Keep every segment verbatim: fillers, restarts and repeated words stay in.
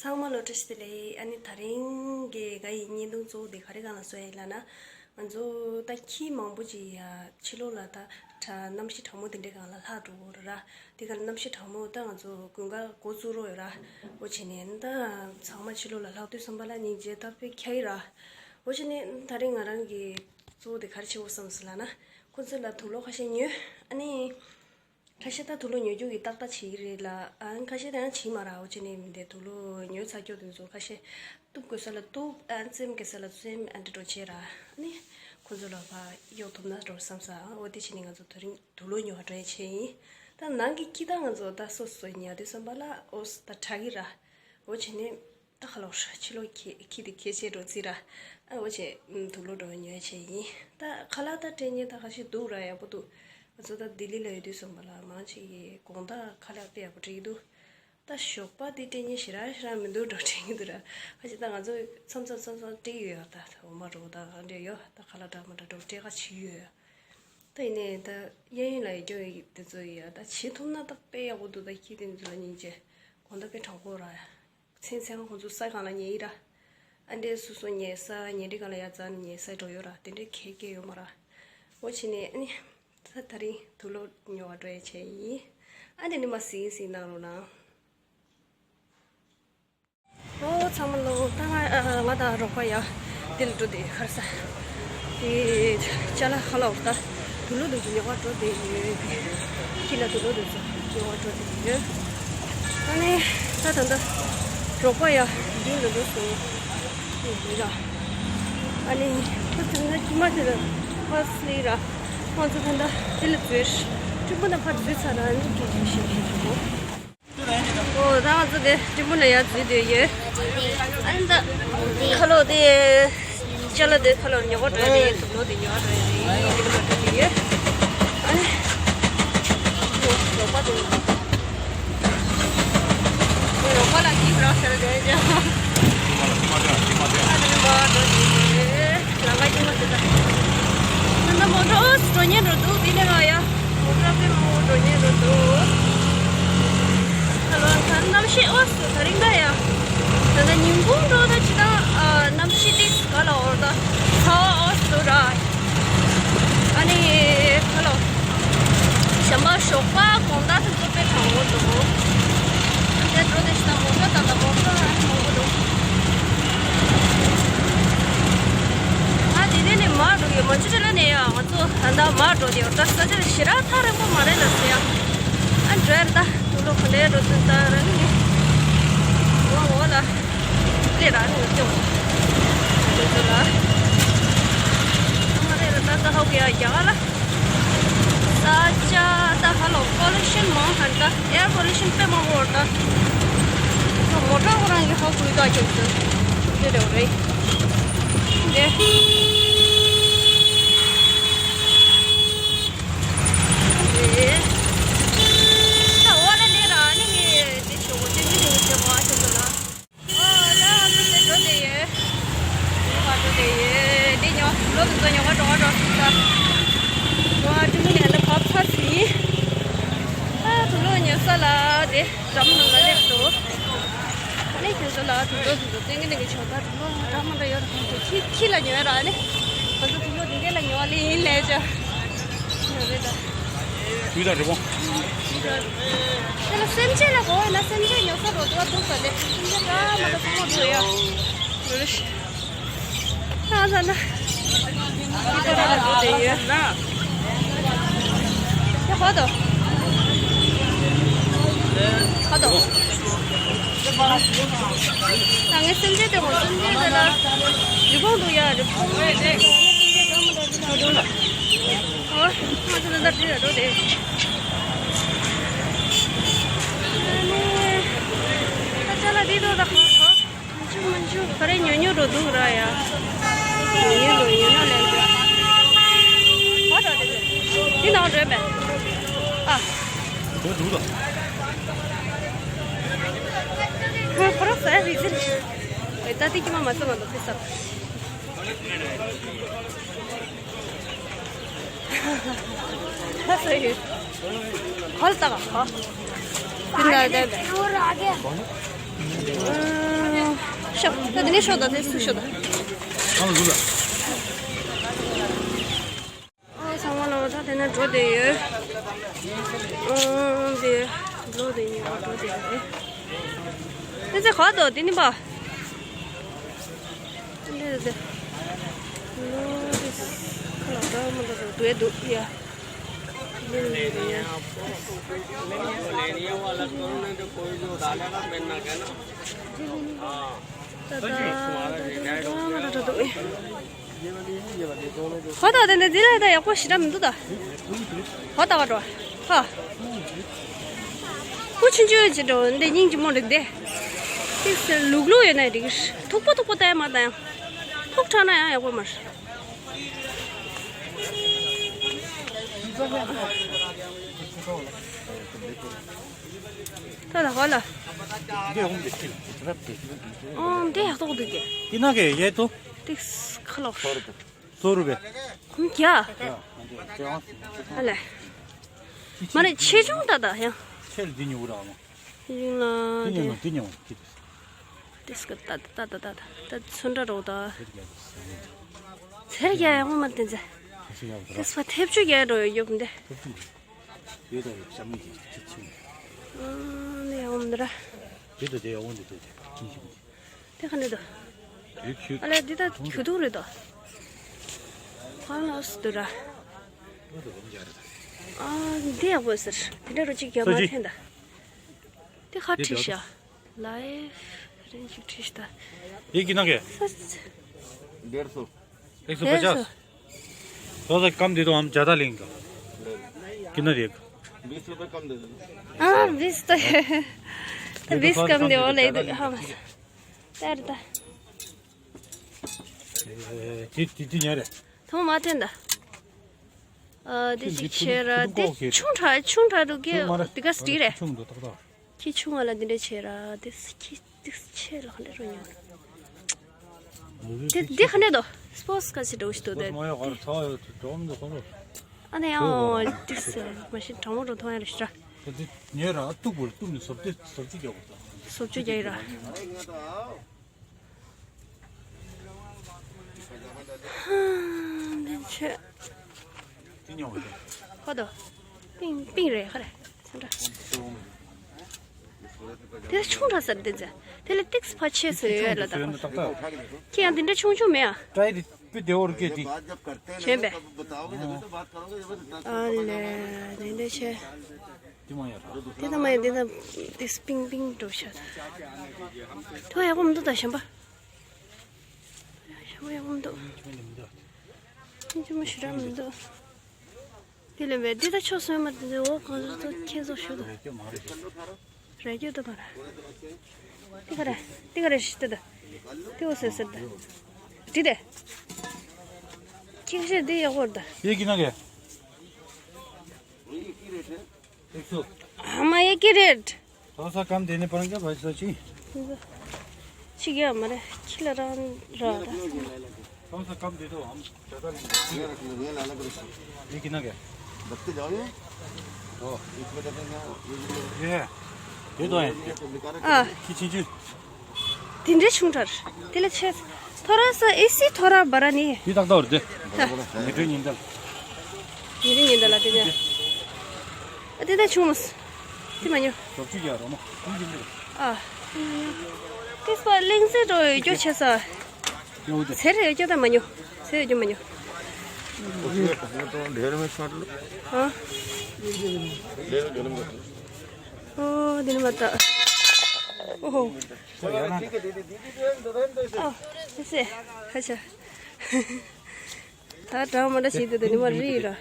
ཚང་མ་ལ་བཀྲ་ཤིས་བདེ་ལེགས། ཨ་ནི་དེ་རིང་གི་ང་ཡི་བརྙན་ཐུང་གཙོ་བོ་དེ་ག་རེ་སྒང་ལ་བཟོ་ཡ་ཡིན་ལབ་ན། ང་ཚོ་ད་ཁྱི་མང་པོ་ཅིག་ཡ་ཕྱི་ལོགས་ལ་ད་གྲ་གནམ་གཤིས་གྲང་མོ་དེ་འདྲའི་སྒང་ལ་ལྷག་འགྲོ་གི་རེད་ར། དེ་ག་ལ་གནམ་གཤིས་གྲང་མོ་ད་ང་ཚོ་དགུན་ཁ་འགོ་བཙུགས་རོགས་ཡོད་ར། འོ་བྱས་ནས་ད་ཚང་མ་ཕྱི་ལོགས་ལ་ལྷག་དུས་ཙམ་པ་ལ་སྙིང་རྗེ་ད་དཔེ་ཁྱ་ཡི་ར། འོ་བྱས་ནས་དེ་རིང་ང་རང་གི་གཙོ་བོ་དེ་ག་རེ་བྱེད་དགོས་བསམ་སོང་ལབ་ན། ཁོ་ཚོ་ལ་དུག་ལོག་ཁ་ཤས་ཉོས། ཨ་ནི། ཁ་ཤས་ད་དུག་ལོག་ཉོ་རྒྱུ་གི་ཏག་ཏག་བྱེད་ཀྱི་རེད་ལ། ཨ་ཁ་ཤས་ད་ཡང་བྱེད་མ་ར། འོ་བྱས་ནས་མི་འདི་དུག་ལོག་ཉོས་ཚར་རྒྱུ་དེ་ཚོ་ཁ་ཤས་གཏུབ་དགོས་ས་ལ་གཏུབ། ཨ་བཙེམ་དགོས་ས་ལ་བཙེམ། ཨ་འདྲ་འགྲོ་བྱས་ར། ཨ་ནི་ཁོ་ཚོ་ལ་ཕར་གཡོག་ཐུབ་ན་འགྲོ་བསམ་ས། འོ་དེ་བྱས་ནས་ང་ཚོ་དེ་རིང་དུག་ལོག་ཉོ་བ་འགྲོ་ཡ་བྱས་ཡིན། ད་ནང་གི་ཁྱི་ད་ང་ཚོ་ད་སོ་སོ་ཉལ་དུས་ཙམ་པ་ལ་འོ་ད་དྲག་གི་ར། འོ་བྱས་ནས། ད་ཁ་ལོ་ཕྱི་ལོགས་ཁྱི་ཁྱི་དེ་ཁྱི་ཆེ་འགྲོ་རྩིས་ར། ཨ་འོ་བྱས་དུག་ལོག་འགྲོ་ཉོ་ཡ་བྱས་ཡིན། ད་ཁ་ལག་ད་སྤྲད་མཁན་ད་ཁ་ཤས་འདུག་ར། ཡག་པོ་འདུག་ང་ཚོ་ད་ལྡི་ལི་ལ་ཡོད་དུས་ཙམ་པ་ལ་མང་ཆེ་གིས་དགོང་དག་ཁ་ལག་དཔེ་ཡག་པོ་སྤྲད་ཀྱི་འདུག་ད་ཞོགས་པ་དེ་སྤྲད་མཁན་ཞེ་དྲག་ཞེ་དྲག་མི་འདུག་འགྲོ་སྤྲད་ཀྱི་འདུག་ར། ཁ་ཤས་ད་ང་ཚོ་མཚམས་མཚམས་མཚམས་མཚམས་སྤྲད་ཀྱི་ཡོད་ད། འོ་མ་རོ་ད་འདྲ་ཡོད་ད། ཁ་ལག་འདྲ་མ་འདྲ་འགྲོ་སྤྲད་ཁ་བྱེད་ཀྱི་ཡོད། ད་ཡིན་ནའི་ད་གཡས་གཡོན་ལ་ཡོད་རྒྱུ་དེ་ཚོ་ཡ་ད་བྱེད་ཐུབ་ན་ད་དཔེ་ཡག་པོ་འདུག་ད་ཁྱི་དེ་ཚོ་ལ་སྙིང་རྗེ། དགོང་དག་དཔེ་དྲང་པོ་ར། མཚན་མཚན་ཁོང་ཚོ་ས་སྒང་ལ་ཉལ་ཡི་ར། ཨ་འདྲའི་སོ་སོ་ཉལ་ས་ཉལ་ཁྲི་སྒང་ལ་ཡར་འཛེགས་ནས་ཉལ་ས་འགྲོ་ཡོད་ར། དེ་འདྲའི་གལ་སྐལ་ཡོད་མ་ར། འོ་བྱས་ནས་ཨ་ནི་ད་དེ་རིང་དུག་ལོག་ཉོ་བ་འགྲོ་ཡ་བྱས་ཡིན། ཨ་འདྲ་ནི་མ་ཟིན་ཟིན་གནང་རོགས་གནང་། ཨོ་ཚང་མ་ལོ། ད་ང་ང་དང་རོགས་པ་ཡ་དེ་ལ་འགྲོ་དེ་ཁར་ས། དེ་ཅ་ལག་ཁ་ལོག་ད། དུག་ལོག་དེ་ཚོ་ཉོ་བར་འགྲོ་བསྡད་ཡོད། ཁྱི་ལ་དུག་ལོག་དེ་ཚོ་ཉོ་བར་འགྲོ་བསྡད་ཡོད། ཨ་ནི་ད་ད་ད་རོགས་པ་ཡ་མདུན་ལ་འགྲོ་སོང་། ཡིན་ལ། ཨ་ནི་ཁོ་ཚོ་ན་ཅི་མ་དེ་ལ་ཕར་སླེབས་ར། ཁོང་ཚོ་ད་ད་དེ་ལ་འཛུལ། ཀྲུང་གོ་ན་ཕར་འཛུལ་ཚར་ར། ཨ་ནི་ཀྲུང་གོ་ཞིག་ཞིག་ཞིག་འགྲོ། ཨོ་ད་ང་ཚོ་དེ་ཀྲིན་པུ་ན་ཡར་འཛུལ་སྡོད་ཡོད། ཨ་ནི་ད་ཁ་ལོག་དེ་ཅ་ལག་དེ་ཁ་ལོག་ཉོ་ག་འགྲོ་ཡ་རེད། དུག་ལོག་དེ་ཉོ་ག་འགྲོ་ཡ་རེད། ཡིན་གྱི་མ་འགྲོ་གི་ཡོད། ཨ་ནི་ཨོ་རོགས་པ་དེ་རོགས་པ་ལ་ཡིག་རག་ཤར་དེ་ཅང་ཨ་ནི་མ་འགྲོ་གི་ཡོད། ལམ་ཁ་དཀྱུས་མ་དེ་ད། ད་ལྟ་མོ་ཊ་ཨོ་སི་འགྲོ་ཉེན་འགྲོ་འདུག་དེ་ནས་ང་ཡ། མོ་ཊ་དཔེ་མང་པོ་འགྲོ་ཉེན་འགྲོ་འདུག་ད་ལོ་ད་གནམ་གཤིས་ཨོ་སི་ད་རིང་ད་ཡ། ད་ལྟ་ཉིན་གུང་འགྲོ་ད་ཅི་ད་ཨ་གནམ་གཤིས་ཏིག་ག་ལ་འོར་ད་ཚ་བ་ཨོ་སི་འདུག་ར། ཨ་ནི་ཁ་ལོ། གཞན་པ་ཞོགས་པ་དགོང་དག་དེ་ཚོ་དཔེ་གྲང་མོ་འདུག་དེ་འགྲོ་དེ་ཤི་ད་མོ་ཊ་ད་ད་མོ་ཊ་ཨ་ནི་མང་པོ་འདུག་ང་དེ་ནས་ནས་མར་འགྲོ་ཡོད། མ་ཅི་ལ་ནས་ཡ་ང་ཚོ་ད་ལྟ་མར་འགྲོ་དེ་ཡོད། ད་ས་ཆ་ཞེ་དྲག་ཐག་རིང་པོ་མ་རེད་ལ་ཟེར་ཡ། ཨ་འགྲོ་ཡ་ད་དུག་ལོག་ག་ལེ་འགྲོ་དུས་ད་རང་ནས་འོ་འོ་ལ་ལས་ར་ནས་སྐྱོ་འགྲོ་དུས་ལ་མ་རེད་ལ། ད་ད་ཧོ་གི་ཡ་རྒྱ་ག་ལ། ས་ཆ་ད་ཧ་ལོ་པོ་ལུ་ཤན་མང་ཧན་ད། ཨེར་པོ་ལུ་ཤན་དཔེ་མང་པོ་ད། མོ་ཊ་ཁོ་རང་གི་ཧ་གོ་ཡི་ད་ཁྱོད་ཚོ་དེ་རེད་རེད། དེ་དེ་ད་འོ་ལ་ལས་ར་ནི་ངས་དེ་ཆོ་གོ་དེ་འདི་ནས་ངས་དེ་མ་ཤེས་ཚོ་ལ། ཨོ་ད་ང་ཚོ་དེ་འགྲོ་དེ་ཡོད། ཉོ་ག་འགྲོ་དེ་ཡོད། དེ་ཉོ་ལོ་དེ་ཚོ་ཉོ་ག་འགྲོ་ག་འགྲོ་ད། ང་ཀྲུང་གོ་ནས་ཧ་ལས་བབས་ཚར་ཟིན། ཨ་དུག་ལོག་ཉོ་ས་ལ་དེ་འགྲམ་ནང་ལ་སླེབས་འདུག་ཨ་ནི་ཁྱོད་ཚོ་ལ་དུག་ལོག་དེ་ཚོ་སྟོན་གི་འདུག་གི་ཆོག་ད་དུག་ལོག་འདྲ་མི་འདྲ་ཡོད་རེད། ཁྱི་ཁྱི་ལ་ཉོ་ཡ་ར་ཨ་ནི་ང་ཚོ་དུག་ལོག་དེ་འདྲས་ལ་ཉོ་བ་ལས་ཡིན་ལས་ཅོ་ཉོ་རེད་ད། དུས་དང་རི་བོང་། དེ་ལ་སེམས་ཅན་ལ་གོ་བས་ན་སེམས་ཅན་ཉོ་ས་རོ་དུ་བ་འདུག་ས་ལེ། སེམས་ཅན་འདྲ་མ་འདྲ་ཚང་མ་འདུག་ཡ། རེད། ཁ་ས་ན། དེ་ཁ་ས་ན་འདུག་དེ་ཡོད། ཡ་ཧོ་དོ། ཧོ་དོ། ད་ངས་སེམས་ཅན་དེ་གོ་སེམས་ཅན་དེ་ལ་རི་བོང་འདུག་ཡ། རི་བོང་། ཨོ། ང་ཚོ་ད་ལྟ་འགྲོ་ཡ་འགྲོ་དེ། ཨ་ནི། ད་ཅ་ལག་འདི་ཚོ་ད་གང་གང་། མ་འཇུ་མ་འཇུ་ག་རེ་ཉོ་ཉོ་འགྲོ་འདུག་ར་ཡ། ཉོ་ཉོ་འགྲོ་ཉོ་ན་ལེན་འགྲོ། ཨ་ད་དེ་ཚོ། འདི་ནང་འགྲོ་མེད། ཨ། འགྲོ་འདུག་ད། ཁོ་ཁོ་ར་ཟ་རི་ཟི་རི། ཨེ་ད་དེ་ཀྱི་མ་མ་ཟ་མ་འདུག་ཕི་ས། ཧ་ས་ཡོད། ཧོལ་ཏ་ག་ཧ། དེ་ན་དེ་བས། ཤོག་ད་དེ་ནས་ཤོག་ད་དེ་སུ་ཤོག་ད། ཨ་ལ་འདུག་ལ། ཨ་ཚང་མ་ལ་ད་དེ་ནས་འགྲོ་བསྡད་ཡོད། ཨང་དེ་འགྲོ་བསྡད་ཡོད་འགྲོ་བསྡད་ཡོད། དེ་ཚེ་ག་དོ་དེ་ནི་པ། དེ་དེ་ལོ་དེ་ཁ་ལག་འདྲ་མི་འདྲ་འགྲོ་བསྡད་འདུག་ཡ། ཧོ་ད་དེ་འདི་འདི་ལ་ད་ཡག་པོ་ཞེ་དྲག་མི་འདུག་ད། ཧོ་ད་བ་འགྲོ། ཧ། ཁུ་ཆུང་ཆུང་ཅིག་འགྲོ་འདི་སྙིང་རྗེ་མོ་རེད་དེ། ཏིག་སེ་ལུག་ལུག་ཡོད་ན་འགྲིག་གི་རེད། མཐུག་པོ་མཐུག་པོ་བལྟས་མ་བལྟས་ཡང་། མཐུག་དྲགས་ན་ཡང་ཡག་པོ་མ་རེད། ད་ད་ཧོ་ལ། ཨོ་འདི་ཡག་ཏོག་འདུག་གི། དེ་ན་གི་ཡེ་ཏོ། ཏིག་སེ་ཁ་ལོག་སོ་རུ་བས། ཁུམ་རྒྱ། ཨ་ལས། མ་རེད་ཆེ་ཆུང་ད་ད་ཡང་། ཆེར་འདི་ཉུང་ར་མ། ཡིན་ལ་འདི་ཉུང་འདི་ཉུང་ཁྱི། ཏིག་སེ་ད་ད་ད་ད་ད་ད་ཚོན་འདྲ་རོགས་ད། ཚེར་རྒྱ་ཡང་མ་དེ་ཚེ། ཏིག་སེ་ཐེབས་ཆུ་རྒྱ་རོགས་ཡོད་འདི། ཡོད་ད་ཡོད་ཤ་མི་གི་ཁྱི་ཆུང་། ཨ་ནི་ཡང་འདི་ར། དེ་ད་དེ་ཡང་འདི་དེ་དེ་ཁྱི་ཆུང་། དེ་ག་ནས་དོ། དེ་ཁྱོད། ཨ་ལས་འདི་ད་ཁྱོད་ཐུག་རེད་དོ། ཁང་ལ་སུ་དུ་ར། ཨ་འདི་ཡག་པོ་ཟེར། དེ་འདྲ་རུ་གཅིག་རྒྱབ་མ་འཐེན་ད། དེ་ཁ་ཁྲིད་ཤ། ལའེ་རིན་ཞིག་ཁྲིད་ཤ་ད། ये कितना का है? डेढ़ सौ। एक सौ पचास। थोड़ा सा कम दे दो, हम ज़्यादा लेंगे। कितना देगा? बीस रुपये कम दे दो। हाँ बीस तो है। तो बीस कम दे वो ले दो हाँ बस। ད་རེད་ད། ཅི་ཅི་ཅི་ཉར་རེད། ཐོང་མ་བསྟན་ད། ཨ་དེ་ཅིག་ཆེ་ར་དེ་ཆུང་དྲགས་ཆུང་དྲགས་འདུག་གི། དེ་ག་སྟི་རེད། ཆུང་འདུག་ཏག་ཏག་ཁྱི་ཆུང་བ་ལ་འདི་འདྲ་ཆེ་ར་དེ་ཁྱི་དེ་ཆེ་ལ་ག་འདྲ་རུ་ཉོ། དེ་དེ་ག་འདྲ་འདུག་སྤོ་སི་ག་ཅི་འདྲ་བོ་ཞིག་འདུག་དེ། ཨ་ནི་ཡང་དེ་སེ་མ་ཤེས་གྲང་མོ་རུ་མཐོང་ཡ་རེད་ཤི་ར། དེ་ཉེ་ར་ཏུག་པོ་ཏུག་ནི་སོབ་ཏེ་སོབ་ཅི་རྒྱག་པ་དང་། སོབ་ཅི་རྒྱག་ཡི་ར། འདི་ཆོས། ཧོ་དོ། པིང་པིང་རེད་ཧ་རེ། ཚ་འདྲ། དེ་ཆུང་དྲགས་ཟེར་དེ་ཚེ། དེ་ལས་ཏིག་སེ་ཕ་ཆེ་སོ་ཡོད་ལ་ད། ཁྱེད་ཡང་དེ་འདྲ་ཆུང་ཆུང་མེད་ཨ། ཀྲའི་རི་པི་དེ་འོར་ཀེ་ཏི། ཆེན་པས། ཨ་ལེ། དེ་འདྲ་ཆེ། དེ་ད་མ་ཡིན་དེ་ད་དེ་སྤིང་སྤིང་འགྲོ་ཤག་ཐོ་ཡག་པོ་མི་འདུག་ད་ཞན་པ། ཞན་པ་ཡག་པོ་མི་འདུག་ཁྱིམ་ཆུང་མོ་ཞེ་དྲག་མི་འདུག་དེ་ལས་བས་དེ་ད་ཆོག་སོན་མ་དེ་འོ་གང་ཟོ་ཐོ་ཁྱེད་ཚོ་ཞུ་དང་། རེ་རྒྱུ་ད་མ་ར། དེ་ག་རེ་དེ་ག་རེ་ཞིག་ད་ད། དེ་འོ་སོ་སོ་ད། དེ་དེ། ཁྱེད་ཤེས་དེ་ཡག་པོ་ར་ད། ये कितना का है? एक सौ। हाँ, मैं एक ही रेट। थोड़ा सा कम देने पड़ेंगे भाई साहब जी। ठीक है, हमारे खिला रहा रहा था। थोड़ा सा कम दे दो, हम ज़्यादा लेंगे। ये कितना का है? बत्तीस जाओ ये। ओ। इसमें देखो ना, ये भी ये है। ये तो है। ये तो बेकार है। हाँ। खींची जी। དེ་འདྲའི་ཆུང་དྲགས། དེ་ལ་ཆེ། ཐོ་ར་ས་ཨེ་སི་ཐོ་ར་བ་ར་ནི། དེ་ཏག་ཏག་རེད་དེ། མི་གྲོས་ཉིན་ལྟར། མི་གྲོས་ཉིན་ལྟར་ལ་དེ་འདྲ། ཨ་དེ་ད་ཆུང་མོ། དེ་མ་ཉོ། ཞོགས་ཇ་རྒྱག་རོགས་མོ། ཨ། དེ་སྤ་གླིང་ཚེ་འགྲོ་ཡོད་སྐྱོ་ཆེ་ས། ཚེ་རེ་ཡོད་སྐྱོ་ད་མ་ཉོ། ཚེ་ཡོད་སྐྱོ་མ་ཉོ། ཨ། ཨོ་དེ་ནི་མ་ད། ཨོ། ཨ། དེ་སེ། ཧ་ཆ། ད་གྲང་མོ་འདྲ་བྱེད་དུས་དེ་ནི་མ་རི་ར།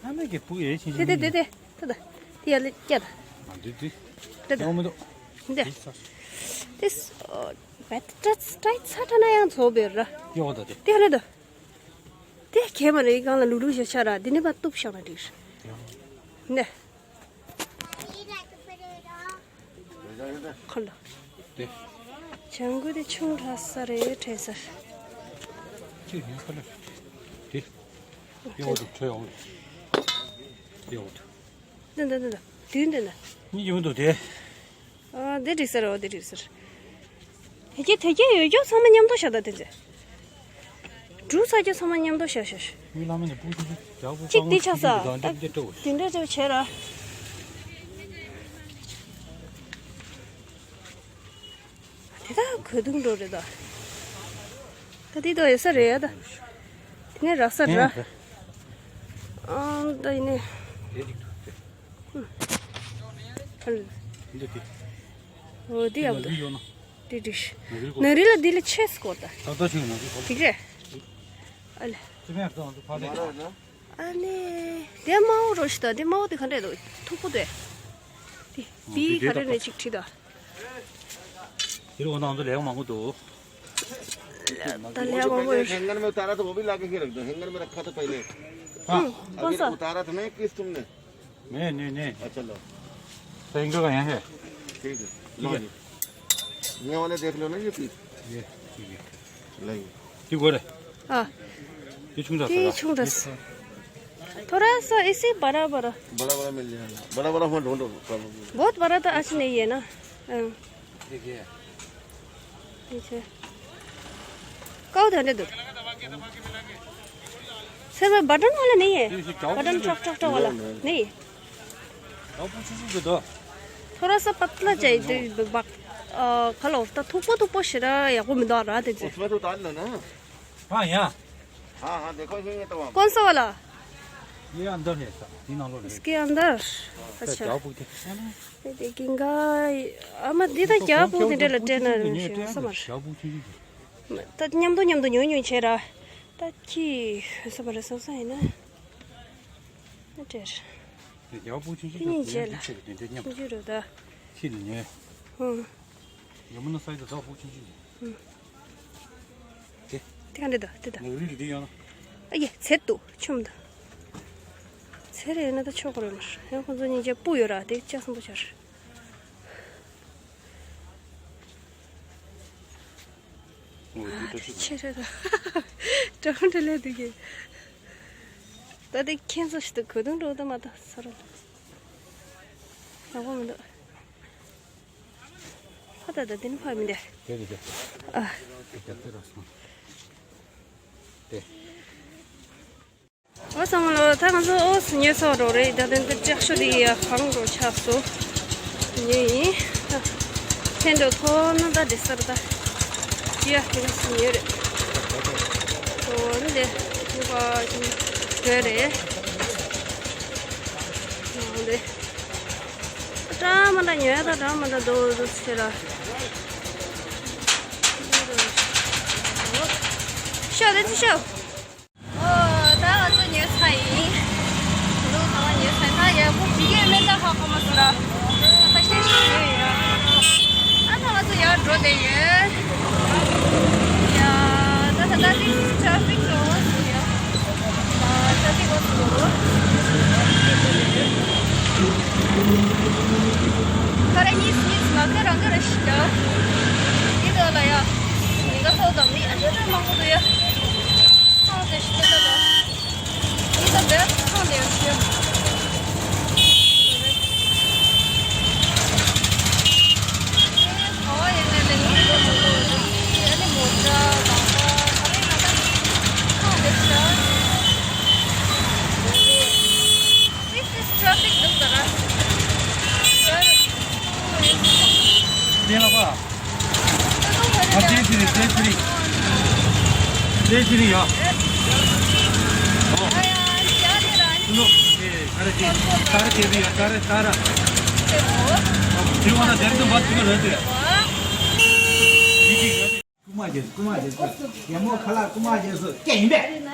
ཨ་མེ་གི་བུ་ཡེ་ཆེན་དེ་དེ་དེ་དེ་ད་ད། དེ་ཡ་ལེ་སྐྱ་ད། ཨ་འདི་འདི། དེ་ད། ཡོང་མི་འདུག་དེ། དེ་ས། དེ་ས། བད་ཏྲ་ཏྲ་ཚ་ཏྲ་ན་ཡང་ཚོ་བེ་ར། ཡོང་ད་དེ། དེ་ཧ་ལེ་ད། དེ་གས་མ་རེད་གང་ལ་ལུག་ལུག་ཞོ་ཆ་ར་དེ་ནི་པ་གཏུབ་བཞག་ན་འགྲིག་ར། ནས། ཁོ་ལ། དེ། ཇང་གུ་དེ་ཆུང་དྲགས་ས་རེད་དྲན་ས། ཅི་ཡིན་ཁོ་ལ། དེ། དེ་འོག་ཏུ་ཁྲོས་འོང་། དེ་འོག་ཏུ། འདི་འདི་འདི་འདི་འདི་འདི་འདི། གཉིས་ཡོང་འདུག་དེ། ཨ་དེ་འགྲིག་ས་རེད་འོ་དེ་འགྲིག་ས་རེད། དེ་གྱད་དེ་གྱད་ཡོད་རྒྱུ་ཚང་མ་མཉམ་དུ་བཞག་ད་དེ་ཚེ། འབྲུ་ཚ་རྒྱུ་ཚང་མ་མཉམ་དུ་བཞག་བཞག་བཞག་མི་ལ་མི་ནི་པུ་ཏི་ཏི་ཇག་པུ་གཅིག་འདི་ཆགས་ས། ད་འདི་འདྲ་འདྲ་བོ་དེ་འདྲ་འདྲ་བྱས་ར། དེ་ད་གོས་ཐུང་འགྲོ་རེད་ད། ད་དེ་ད་ཡོད་ས་རེད་ཡ་ད། དེ་ནས་རག་ས་ར། ཨང་ད་ཡིན་ནས། འདི་འདི། འོ་དེ་ཡག་པོ་འདུག་འདི་ཡོད་ན། དེ་འགྲིག་ནག་རིལ་གོ་ནག་རིལ་ལ་འདི་ལ་ཆེས་སྐོར་ད། ད་ལྟ་ཆུ་ནག་རིལ་གོ་དེ་རེད། ཨ་ལེ། ཅི་མེད་ཙང་དུ་ཕ་ལེ། ཨ་ནི། དེ་དམར་པོ་རོ་ཞིག་ད་དེ་དམར་པོ་དེ་ག་འདྲས་འདུག་མཐུག་པོ་དེ། དེ་བི་ག་རེ་ནས་ཅིག་བྲིས་ད། དེ་རུ་འོ་ན་ང་ཚོ་ལས་མང་པོ་འདུག་ད་ལས་མང་པོ་ཡོད། हैंगर में उतारा था, वो भी लाके के रख दो, हैंगर में रखा था पहले। हाँ। हम्म, कौन अभी सा? उतारा था ना एक पीस तुमने। नहीं, नहीं, नहीं। अच्छा, लो। तो इनको का यहाँ है। ठीक है, ठीक लो है। जी। ये वाले देख लो ना, ये पीस। ये, ठीक है। लो ये। ठीक हो रहा है। हाँ। ये छुंदा ये सा। छुंदा सा। थोड़ा सा इसी बड़ा बड़ा। बड़ा बड़ा मिल जाएगा। बड़ा बड़ा हम ढूंढो। बहुत बड़ा तो आज नहीं है ना। हाँ। देखिए। पीछे। कौन था ने दो? सर, वो बटन वाला नहीं है? बटन टक टक टक वाला? नहीं। थोड़ा सा पतला चाहिए, तो ब-, ब-, अ, खलो, तो थुपो थुपो शिरा या को मिदा रहा थे। उसमें तो उतार लो ना। हाँ, यहाँ। हाँ, हाँ, देखो, यही है तो वहाँ। कौन सा वाला? ये अंदर है, सर। तीन आलू है। इसके अंदर? अच्छा। क्या पूछते हैं? དེ་དེ་ཀིང་ག་ཨ་མ་འདི་ད་རྒྱ་བོ་དེ་འདྲ་ལ་སྤྲད་ན་རུང་ཞེས་བསམ་མར། ད་མཉམ་དུ་མཉམ་དུ་ཉོ་ཉོ་བྱས་ར། ད་ཁྱི་བསམ་པ་རེད་བསམ་ས་ཡིན་ན། ཨ་སྤྲད། དེ་རྒྱ་བོ་ཆུང་ཆུང་དེ་གཉིས་བྱས་ལ། ཆུང་ཆུང་རེད་དེ་འདྲ་མཉམ། ཆུང་ཆུང་རེད་ད། ཁྱི་ལ་ཉོས། ཧུང་། ཡ་མུ་ན་སའི་ད་ད་བོ་ཆུང་ཆུང་རེད། ཧུང་། དེ། དེ་ག་འདྲ་འདུག་དེ་ད། ནག་རིལ་འདི་ཡོང་ན། ཨ་ཡེ་ཚེར་འདུག་ཆུམ་འདུག་ཚེར་ཡོད་ན་ད་ཆོག་གི་རེད་མ་རེད། ཡང་ཁོང་ཚོ་གཉིས་ཀྱི་སྤུ་ཡོད་ར་དེ་ལྕགས་སྲིན་པོ་ཆར། ཨོ་དེ་ད་ཆུ་ཆེ་རེད་ད། གྲང་འདྲ་ལས་འདུག་གི། ད་དེ་ཁྱེད་ཚོ་ཞིག་ཏུ་གོས་ཐུང་འགྲོ་ད་མ་ད་ས་ར་ལ། ཡག་པོ་མི་འདུག་ཧ་ད་ད་དེ་ནི་ཕ་མི་འདི། དེ་དེ་དེ། ཨ། དེ་དེ་ར་སོང་། དེ། ཨོ་ཚང་མ་ལོ། ད་ང་ཚོ་ཨོ་སི་ཉོས་ཚར་རོ་རེད། ད་དེ་འདི་ལྕགས་ཤོག་དེ་ཡ་གང་རོ་ཆགས་སོ། ཉོས་ཡིན། ད་ཕན་འདོད་ཐོག་ན་ད་དེ་སར་ད་ཡ་དེ་ང་ཚོ་ཉོས་རེད། ཨོ་ནི་དེ་ཉོས་པ་ཞིག་རེད་རེད། ཨོ་དེ། ཀྲང་མ་འདྲ་ཉོས་ད་ཀྲང་མ་འདྲ་འདུག་འདུག་ཟེར་ར། ཤོག་དེ་ཅི་ཤོག་ཨོ་ད་ང་ཚོ་ཉོས་ཚར་ཡིན། ལུག་ཚང་མ་ཉོས་ཚར་ཡིན། ད་ཡག་པོ་ཅིག་ཡོད་མེད་ད་ཧ་གོ་མ་སོང་ར། ད་ཁ་ཤས་ཤིག་ཉོས་ཡིན་ར། ཨ་ད་ང་ཚོ་ཡར་འགྲོ་བསྡད་ཡོད། ཡ་ད་ད་ད་ཏིག་ཊ་ཕིག་འགྲོ་ཡ། ད་ཏིག་འགྲོ། ཁ་ར་གཉིས་གཉིས་མ་ཁ་རང་ཁ་ར་ཤི་ད། འདི་དག་ལ་ཡ། ཉིན་ག་ཚོགས་དང་མི་ཨ་ཅེ་ད་མང་པོ་འདུག་ཡ། ཁང་དེ་ཤི་ད་ད། འདི་ད་བེ་ཁང་དེ་ཡོད་ཤི། རྐུ་མ་རྒྱལ་སོ། རྐུ་མ་རྒྱལ་སོ། རྒྱལ་མོ་ཁ་ལག་རྐུ་མ་རྒྱལ་སོ་སྐད་ཡིན་པས།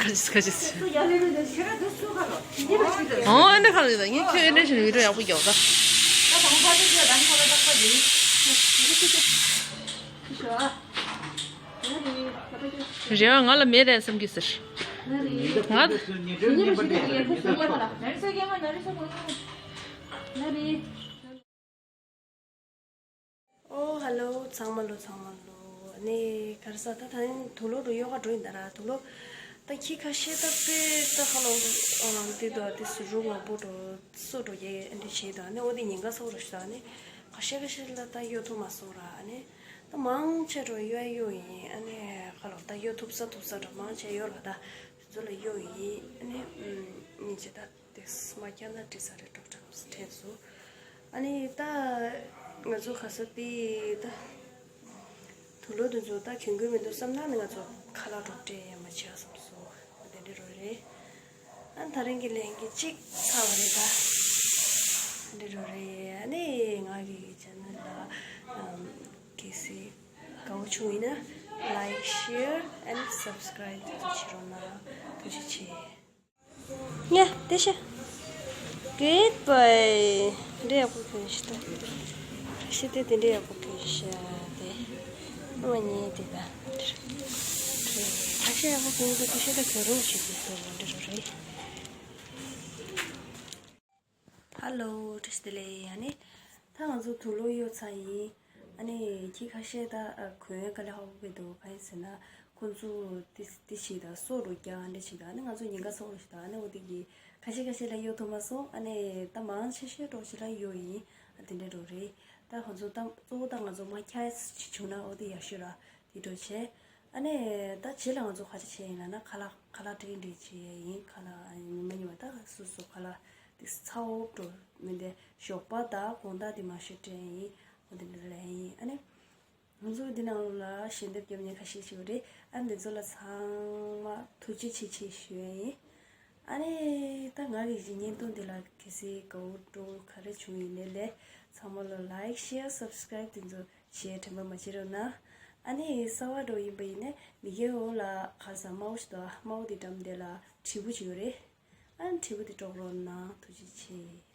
ཁ་ཅིག་ཁ་ཅིག་ཨོ་ཨེ་འདྲ་ཁ་ལ་ཡོད་ད། ངས་ཁྱོད་ཨེ་འདྲ་བཞིན་བི་ཌིའོ་ཡག་པོ་རྒྱག་ད། རེ་བ་ང་ལ་མེད་རེད་བསམ་གྱི་ཟེར། ང་ཨོ་ཧ་ལོ། ཚང་མ་ལོ། ཚང་མ་ལོ། ནས་ག་རེ་ཟ། ད་ད་ནི་དུག་ལོག་རུ་ཡོ་ག་འགྲོ་ཡིན་ད་ར། དུག་ལོག་ད་ཁྱི་ཁ་ཤས་ད་དཔེ་ད་ཧ་ལོ། འདི་དོ་དེ་སུ་རུ་ང་པོ་འགྲོ་སུ་འགྲོ་ཡེ་འདི་བྱེད་དོ། ནས་འོ་དེ་ཉེན་ཁ་ཚོགས་རུ་ཤི་ད། ནས་ཁ་ཤས་ཁ་ཤས་ལ་ད་ཡོ་ཐུ་མ་སོང་ར། ནས་ ད་མང་ཆེ་འགྲོ་གཡོ་གཡོ་ཡིན། ཨ་ནི་ཁ་ལོ་ད་གཡོ་ཐུབ་ས་ཐུབ་ས་འགྲོ་མང་ཆེ་གཡོ་ལ་ད་དེ་ཚོ་ལ་གཡོ་ཡིན། ཨ་ནི་ཉིན་ཅི་ད་དེ་སི་མ་ཁྱ་ན་དྲི་ས་རེ་འགྲོ་དྲན་དྲན་སོང་། ཨ་ནི་ད་ང་ཚོ་ག་ས་དེ་ད་དུག་ལོག་དེ་ཚོ་ད་གྱོན་གྱོན་མི་འདུག་བསམ་ན་ནི་ང་ཚོ་ཁ་ལག་འགྲོ་སྤྲད་ཡ་མ་བྱས་བསམ་སོང་། དེ་འདྲ་རོ་རེད། ཨ་ད་རིང་གི་ལས་འགན་གཅིག་ཚར་བ་རེད་ད། འདི་རུ་རེད། ཨ་ནི་ང་གི་ཆེ་ནལ་ལ་ཨམ་གལ་སྲིད་དགའ་བོ་བྱུང་ཡིན་ན་like, share and subscribe དེ་ཚོ་བྱེད་རོགས་གནང་། ཐུགས་རྗེ་ཆེ། ཉེ་དེ་ཤེ། Goodbye. འདྲེ་ཡག་པོ་གྱོན་ཤི་ད། ཤི་དེ་དེ་འདྲེ་ཡག་པོ་གྱོན་ཤི་དེ། ཨ་མ་ཉེ་དེ་ད། ཁ་ཤས་ཡག་པོ་གྱོན་དེ་ཤི་ད་གྱོན་རོགས་བྱེད་དེ་ཚོ་འདི་རུ་རེད། ཧ་ལོ། བཀྲ་ཤིས་བདེ་ལེགས། ཨ་ནི་ད་ང་ཚོ་དུག་ལོག་གཡོ་ཚར་ཡིན། ཨ་ནི་ཁྱི་ཁ་ཤས་ད་གོན་ཡས་དཀའ་ལས་ཁག་པོ་དགོས་འདུག་གང་ཡིན་ཟེར་ན་ཁོང་ཚོ་ཏི་ཏི་ཞིག་དང་སོ་རུ་རྒྱག་འདྲ་ཞིག་དང་། ཨ་ནི་ང་ཚོ་ཉིན་ག་སོ་རུ་ཞིག་དང་། ཨ་ནི་འོ་དེ་གི་ཁ་ཤས་ཁ་ཤས་ལ་གཡོ་ཐུབ་མ་སོང་། ཨ་ནི་ད་མང་ཆེ་ཤས་འགྲོ་ཞིག་ལ་གཡོ་ཡིན། ཨ་དེ་འདྲ་འགྲོ་རེད། ད་ང་ཚོ་ད་གཙོ་བོ་ད་ང་ཚོ་མ་ཁྱ་ཞིག་བྱུང་ན་འོ་དེ་ཡག་ཤོས་ར། དེ་འགྲོ་བྱས། ཨ་ནི་ད་རྗེས་ལ་ང་ཚོ་ག་རེ་བྱས་ཡིན་ལབ་ན་ཁ་ལག་ཁ་ལག་སྤྲད་འདྲ་བྱས་ཡིན། ཁ་ལག་ཨ་ཉི་མ་ཉི་མ་ད་སོ་སོ་ཁ་ལག་དེ་ཚ་བོ་འགྲོ་མི་འདི་ཞོགས་པ་ད་དགོང་དག་དེ་མ་ཤོད་སྤྲད་ཡིན། འོ་དེ་འདྲ་ལབ་ཡིན། ཨ་ནི་ང་ཚོ་འདི་ནང་ལོགས་ལ་ཞལ་འདེབས་རྒྱབ་མཁན་ཁ་ཤས་ཤིག་ཡོད་རེད། ཨ་འདི་ཚོ་ལ་ཚང་མ་ཐུགས་རྗེ་ཆེ་ཆེ་ཞུ་ཡ་ཡིན། ཨ་ནི་ད་ང་གི་བརྙན་ཐུང་འདི་ལ་གལ་སྲིད་དགའ་བོ་སྤྲོ་བོ་ག་རེ་བྱུང་ཡིན་ནའི་ལས་ཚང་མ་ལ་like, share, subscribe དེ་ཚོ་བྱེད་དྲན་པ་མ་བརྗེད་རོགས་གནང་། ཨ་ནི་གསར་པ་འགྲོ་ཡིན་པ་ཡིན་ན་མི་སྐྱའི་འོག་ལ་ག་ས་དམར་པོ་ཞིག་འདུག་དམར་པོ་དེ་འགྲམ་དེ་ལ་དྲིལ་བུ་ཅིག་ཡོད་རེད། ཨ་ནི་དྲིལ་བུ་དེ་དཀྲོག་རོགས་གནང་། ཐུགས་རྗེ་ཆེ།